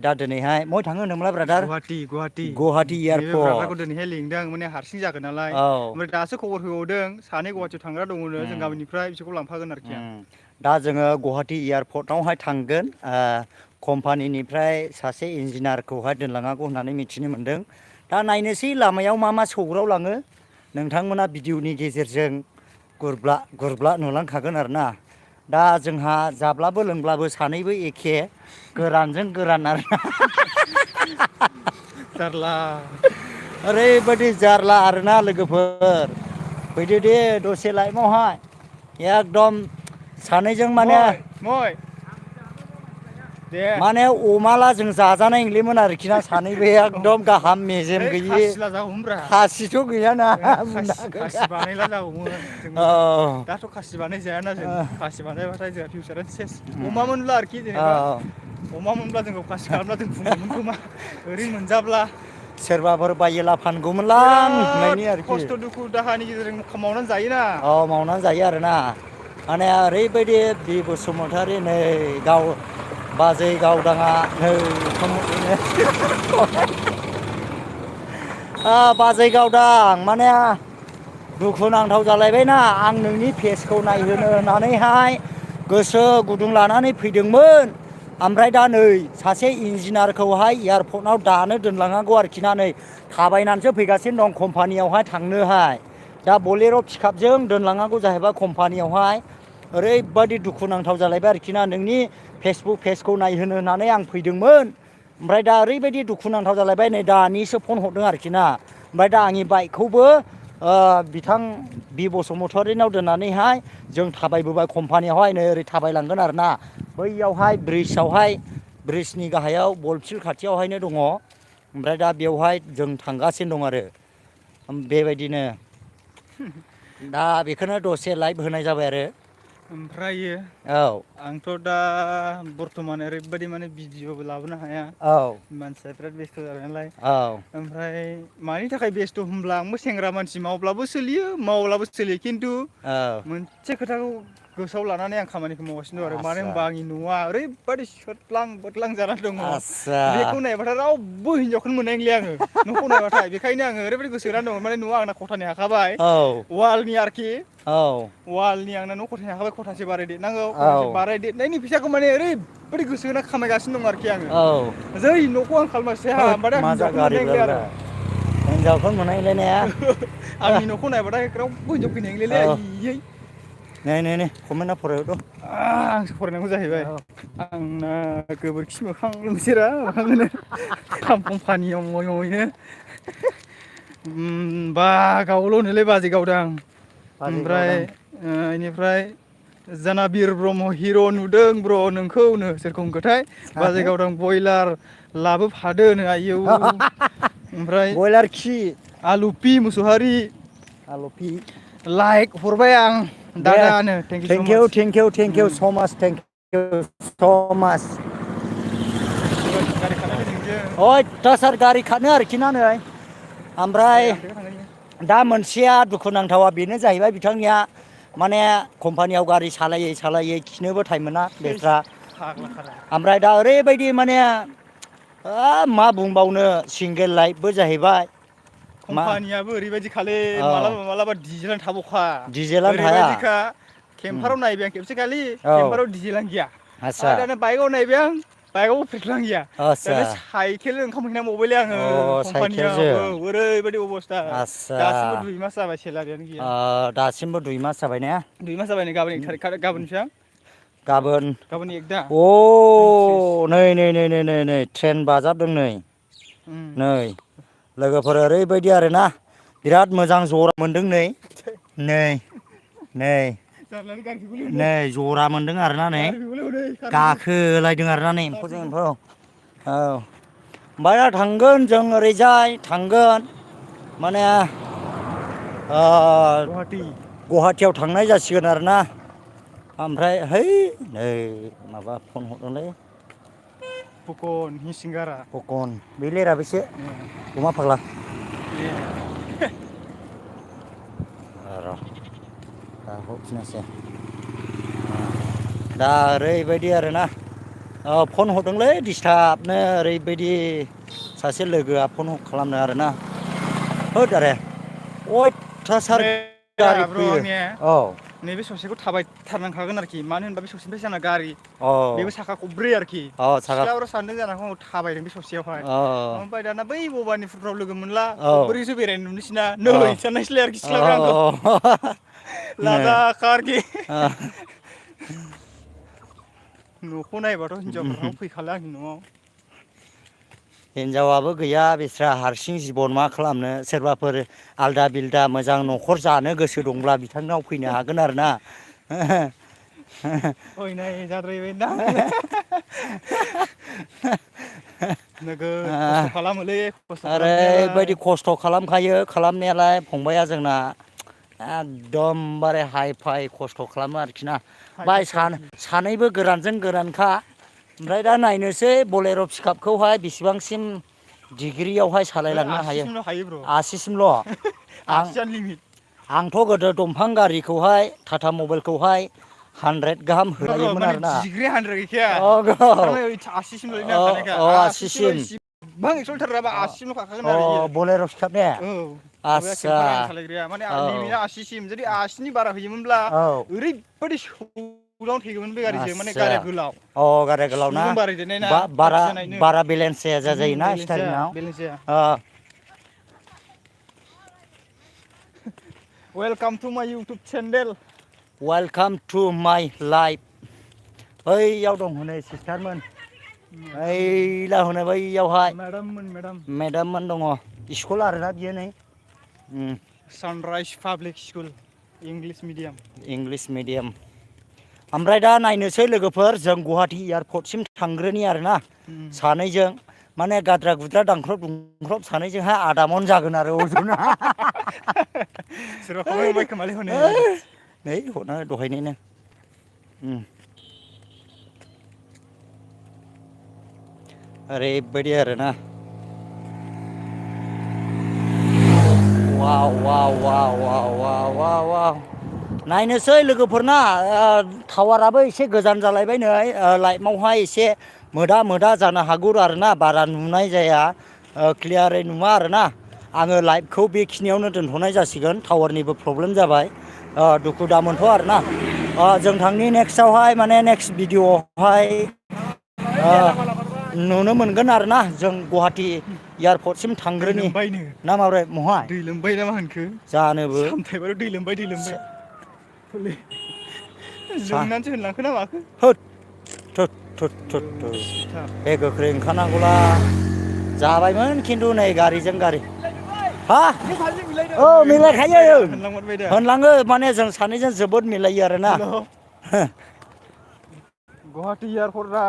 दा दिनैहाय मय थाङो होनदोंमोनलाय ब्रादार गुवाहाटि नैबे एयारपर्ट ब्रादारखौ दिनैहाय लिंदों माने हारसिं जागोन नालाय औ ओमफ्राय दासो खबर होबावदों सानै गुवाहाटियाव थांग्रा दङनो जों गामिनिफ्राय बिसोरखौ लांफागोन आरोखि आं दा जोङो गुवाहाटि एयारपर्टआवहाय थांगोन कम्पानिनिफ्राय सासे इन्जिनियारखौहाय दोनलांनांगौ होननानै मिथिनो मोनदों दा नायनोसै लामायाव मा सौग्राव लाङो नोंथांमोना भिडिअनि गेजेरजों गुरब्ला नुलांखागोन आरोना दा जोंहा जाब्लाबो लोंब्लाबो सानैबो एखे गोरानजों गोरान आरोना जारला ओरैबायदि जारला आरोना लोगोफोर फैदो दे दसे लाइफआवहाय एकदम सानैजों मय दे माने अमाला जों जाजानाय नंलामोन आरोखि ना सानैबो एकदम गाहाम मेजेम है गैयि खासिला जागौमोनब्रा खासिथ' गैयाना खासि बानायला जागौमोन औ जोंबो दाथ' खासि बानाय जायाना जों खासि बानायबाथाय जोंहा फिउचारानो सेस अमा मोनब्ला आरोखि औ जेनेबा अमा मोनब्ला जोंखौ खासि खालामना दोनफुंगौमोन खोमा ओरैनो मोनजाब्ला सोरबाफोर बायोला फानगौमोनलां बिराद होननायनि आरोखि खस्थ' दुखु दाहानि गेजेरजों मावनानै जायोना औ मावनानै जायो आरोना माने ओरैबायदि बि बसुमतारी नै बाजै गावदाङा नै ओंखाम बाजै गावदां माने दुखुनांथाव जालायबायना आं नोंनि फेसखौ नायहोनो होननानैहाय गोसो गुदुं लानानै फैदोंमोन ओमफ्राय दा नै सासे इन्जिनियारखौहाय एयारपर्टआव दानो दोनलांनांगौ आरोखि ना नै थाबायनानैसो फैगासिनो दं कम्पानियावहाय थांनोहाय दा बलेर' पिकआपजों दोनलांनांगौ जाहैबाय कम्पानियावहाय ओरैबादि दुखुनांथाव जालायबाय आरोखि ना नोंनि फेसबुक पेजखौ नायहोनो होननानै आं फैदोंमोन ओमफ्राय दा ओरैबायदि दुखुनांथाव जालायबाय नै दानिसो फन हरदों आरोखि ना ओमफ्राय दा आंनि बाइकखौबो बिथां बि बसुमतारीनाव दोननानैहाय जों थाबायबोबाय कम्पानियावहाय नै ओरै थाबायलांगोन आरोना बैयावहाय ब्रिजनि गाहायाव बलफिल खाथियावहायनो दङ ओमफ्राय दा बेवहाय जों थांगासिनो दं आरो बेबायदिनो दा बेखौनो दसे लाइभ होनाय जाबाय आरो ओमफ्रायो औ आंथ' दा बर्थमान ओरैबायदि माने भिडिअ'बो लाबोनो हाया औ मानसिया बिराद बेस्थ' जाबाय नालाय औ ओमफ्राय मानि थाखाय बेस्थ' होनब्ला आंबो सेंग्रा मानसि मावब्लाबो सोलियो मावब्लाबो सोलियो खिन्थु औ मोनसे खोथाखौ गोसोआव लानानै आं खामानिखौ मावगासिनो दं आरो मानो आस्सा होनबा आंनि न'आ ओरैबादि सोदलां बोदलां जानानै दङ आस्सा बेखौ नायबाथाय रावबो हिनजावखौनो मोननाय नंलिया आङो न'खौ नायबाथाय बेखायनो आङो ओरैबायदि गोसो जानानै दङ माने न'आ आंना खथानै हाखाबाय औ वालनि आरोखि औ वालनि आंना न' खथानै हाखाबाय खथासे बारायदेरनांगौ खथासे औ बारायदेरनायनि फैसाखौ माने ओरैबायदि गोसो होना खामायगासिनो दं आरोखि आङो औ जै न'खौ आं खालामनोसै हा होद होमबाथाय आं मा हिनजावखौनो मोननाय नंलिया आरो जागारिफोरलाय हिनजावखौनो मोननाय नंलिया ने आंनि न'खौ नायबाथाय रावबो हिनजाव फैनाय नंलायलै औ आइयै नै कमेन्टआ फरायहरद' आंसो फरायनांगौ जाहैबाय आंना गोबोरखि मोखां नोंसोरा मोखांखौनो कम्पानियाव मावै मावैनो गावल' होनोलै बाजै गावदां बाजै ओमफ्राय गावदां बेनिफ्राय जानाबिर ब्रह्म हिर' नुदों ब्र नोंखौनो सोरखौ होनखोथाय बाजै जानो गावदां बयलार लाबोफादोनो आयौ ओमफ्राय बयलार खि आलुपि मुसौहारि आल'पि लाइक हरबाय आं दे दादानो थेंकिउ स' थेंकिउ माच थेंकिउ थेंकिउ स' माच थेंकिउ स' माच गारि खारनायखौ नोंजों अयथासार गारि खारो आरोखि ना नै दे ओमफ्राय आं थेखा थांगोन दा मोनसेया दुखुनांथावा बेनो जाहैबाय बिथांनिया माने कम्पानियाव गारि सालायै खिनोबो टाइम मोना थैस बेस्रा फाग्लाखारा ओमफ्राय दा ओरैबायदि माने मा बुंबावनो सिंगेल लाइफबो जाहैबाय मा कम्पानियाबो ओरैबायदि खालै औ मालाबा मालाबा डिजेलानो थाबावखा डिजेलानो थाया ओरैबायदिखा केम्पाराव नायबाय आं खेबसे खालि औ केम्पाराव डिजेलानो गैया आदसा दाना बाइकआव नायबाय आं बाइकआवबो पेट्रलानो गैया आदसा दाना साइकेलजों ओंखाम उखैना बावबायलै आङो अ कम्पानियाव साइकेलजों ओरैबायदि अबस्था आदसा दासिमबो 2 मास जाबाय सेलारियानो गैया दासिमबो 2 मास जाबाय ने 2 मास जाबाय नै गाबोन 1 थारिख गाबोन बेसेबां गाबोन 1 दा अ 29 नै ट्रेन बाजाबदों नै लोगोफोर ओरैबायदि आरोना बिराद मोजां जरा मोनदों नै जारलालै गारिखौबो नै लेवदो जरा मोनदों आरोना नै गारिखौबो लेवदो गारिखौबो गाखोलायदों आरोना नै एम्फौजों गारिखौबो एम्फौ औ ओमफ्राय दा थांगोन जों ओरैजाय थांगोन माने गुवाहाटि गुवाहाटियाव थांनाय जासिगोन आरोना ओमफ्राय है नै माबा फन हरदोंलै फुकन सिंगारा फकन बेले राबेसो अमा फाग्ला र' दा हरफिनोसै दा ओरैबायदि आरोना फन हरदोंलै डिस्टार्बनो ओरैबायदि सासे लोगोआ फन खालामनो आरोना होद आरो अयथासार गारि ब्र' फैयो आंनिया औ नैबे ससेखौ थाबायथारनांखागोन आरोखि मानो होनबा बे ससेनिफ्राय जोंना गारि औ बेबो साखा खब्रै आरोखि औ साखा सिख्लाफोरा सानदों जानो हागौ थाबायदों बे ससेयावहाय औ ओमफ्राय दाना बै भबानिफुरफ्राव लोगो मोनला औ बोरैसो बेरायनो नुनोसैना नै औ साननायसैलाय आरोखि औ सिख्लाफ्रा आंखौ लाजाखा आरोखि न'खौ नायबाथ' हिनजावफोरनाव फैखाला आंनि न'आव हिनजावाबो गैया बिस्रा हारसिं जिबन मा खालामनो सोरबाफोर आलदा बिलदा मोजां न'खर जानो गोसो दंब्ला बिथांनाव फैनो हागोन आरो ना अयनाय जाद्रायबायदां नोगोद खस्थ' खालामोलै खस्थ' खालामनायालाय ओरैबायदि खस्थ' खालामखायो खालामनायालाय फंबाया जोंना एकदमबारे हाइ फाइ खस्थ' खालामो आरोखि ना हाय बाय फायथार आरोखि सानैबो गोरानजों गोरानखा ओमफ्राय दा नायनोसै बलेर' पिकआपखौहाय बेसिबांसिम डिग्रियावहाय ओइ सालायलांनो हायो आसिसिमल' ब्र' आसिसिमल' आसियानो लिमिट आंथ' गोदो दंफां गारिखौहाय टाटा मबाइलखौहाय 100 गाहाम र' होलायोमोन माने आरोना डिग्रि 100 गैखाया थारमाने ओइ आसिसिमल' नांखानायखा आसिसिमल' आसिसिम इसिबां एक्स'लिटारबाबो आसिमल' खाखागोन आरो इयो बलेर' पिकआप ने औ माबाया आदसा केम्पार गारि सालायग्राया माने औ लिमिटआ आसिसिम जुदि आसिनि बारा होयोमोनब्ला औ ओरैबायदि सौदावनो थेगौमोन बे गारिजों माने आदसा गारिया गोलाव अ गारिया गोलाव ना स्पिडबो बारायदेरनाय ना बारा फाखिया नायनो बारा बेलेन्स जाया जायोना बेलेन्स जाया स्टारिंआव बेलेन्स जाया वेलकाम टु माय इउटुब चेनेल वेलकाम टु माय लाइफ बैयाव दं हनै सिस्टारमोन ओइला हनै बैयावहाय मेडाम मेदाममोन दङ स्कुल आरोना बियो नै Sunrise public school English medium English medium ओमफ्राय दा नायनोसै लोगोफोर जों गुवाहाटि एयारपर्टसिम थांग्रोनि आरोना सानैजों माने गाद्रा गुद्रा दांख्रब दुंख्रब सानैजोंहाय आदामन जागोन आरो अजना सोरबा खबर हरबाय खोमालै हनै नै हरना दहायनिनो ओरैबायदि आरोना वाव वाव वाव वाव वाव वाव वाव नायनोसै लोगोफोरना टावाराबो एसे गोजान जालायबाय नै लाइफआवहाय एसे मोदा मोदा जानो हागौ आरोना बारा नुनाय जाया क्लियारै नुवा आरोना आङो लाइभखौ बेखिनियावनो दोनथ'नाय जासिगोन टावारनिबो प्रब्लेम जाबाय दुखु दामोनथ' आरोना जों थांनि नेक्स्टआवहाय माने नेक्स्ट भिडिअ'आवहाय नुनो मोनगोन आरोना जों गुवाहाटि एयारपर्टसिम दै थांग्रोनि लोमबायनो ना माब्रै महाय दै लोमबाय ना मा होनखो जानोबो सामथायबारियाव दै लोमबाय हलै लोमनानैसो होनलांखो ना माखो होद बे गोख्रै ओंखारनांगौला जाबायमोन खिन्थु नै गारिजों गारि हा औ मिलायखायो होनलांहरबाय दा होनलाङो माने जों सानैजों जोबोद मिलायो आरोना हेल' गुवाहाटि एयारपर्टआ